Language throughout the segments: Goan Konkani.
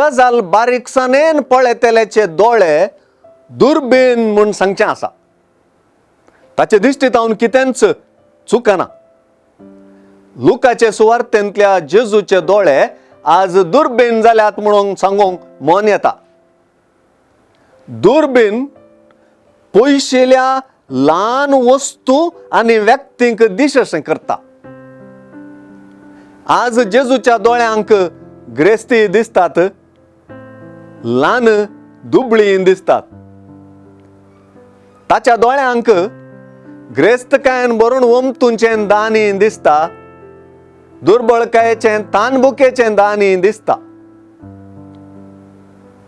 गजाल बारीकसाणेन पळयतल्याचे दोळे दुर्बीण म्हूण सांगचें आसा. ताचे दिश्टींत कितेंच चुकना. लुकाचे सुवार्थेंतल्या जेजूचे दोळे आज दुर्बीण जाल्यात म्हणून सांगूंक मन येता. दुर्बीण पयशिल्या ल्हान वस्तू आनी व्यक्तींक दिशें करता. आज जेजूच्या दोळ्यांक ग्रेस्ती दिसतात, ल्हान दुबळी दिसतात. ताच्या दोळ्यांक ग्रेस्तकायेन भरून ओमतुंचें दानी दिसता, दुर्बळकायेचें तानबुकेचें दानी दिसता.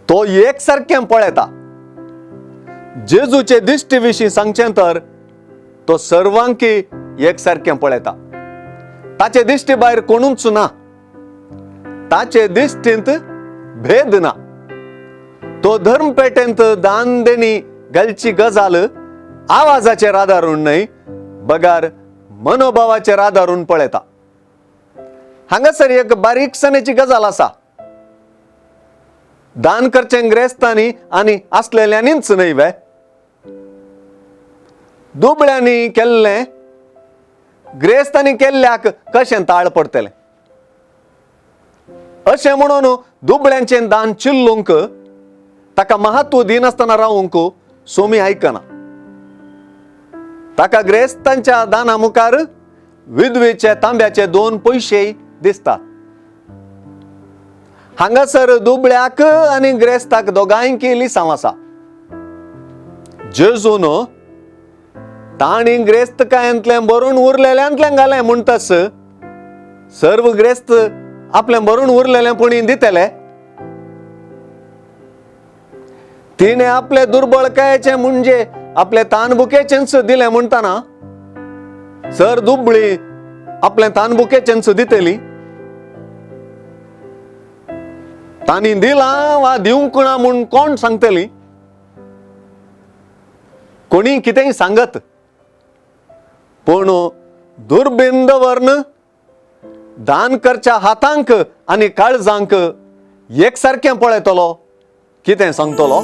तो एक सारकें पळयता. जेजूचे दिश्टी विशीं सांगचें तर तो सर्वांकी एक सारकें पळयता. ताचे दिश्टी भायर कोणूच ना. ताचे दिश्टींत भेद ना. तो धर्मपेटेंत दान देणी घालची गजाल आवाजाचेर आदारून न्हय, बगार मनोभावाचेर आदारून पळयता. हांगासर एक बारीकसाणेची गजाल आसा. दान करचें ग्रेस्तांनी आनी आसलेल्यांनीच न्हय वे, दुबळ्यांनी केल्लें ग्रेस्तांनी केल्ल्याक कशें ताळ पडटलें? अशें म्हणून दुबळ्यांचें दान चिल्लूंक, ताका महत्व दिनासतना रावूंक सोमी आयकना. ताका ग्रेस्तांच्या दाना मुखार विधवेचे तांब्याचे 2 पयशे दिसतात. हांगासर दुबळ्याक आनी ग्रेस्ताक दोगांयकी लिसांव आसा. जेजून तांणी ग्रेस्तकायेंतलें भरून उरलेल्यांतलें घालें म्हणटस सर्व ग्रेस्त आपलें भरून उरलेलें पुणी दितले. तिणें आपले दुर्बळकायेचें म्हणजे आपले तानबुकेचेंच दिलें म्हणटना सर दुबळी आपलें तानबुकेचेंच दितली. तांणी दिलां वा दिवंक ना म्हूण कोण सांगतली? कोणी कितेंय सांगत, पूण दुर्बीण दवरून दान करच्या हातांक आनी काळजांक एकसारकें पळयतलो कितें सांगतलो?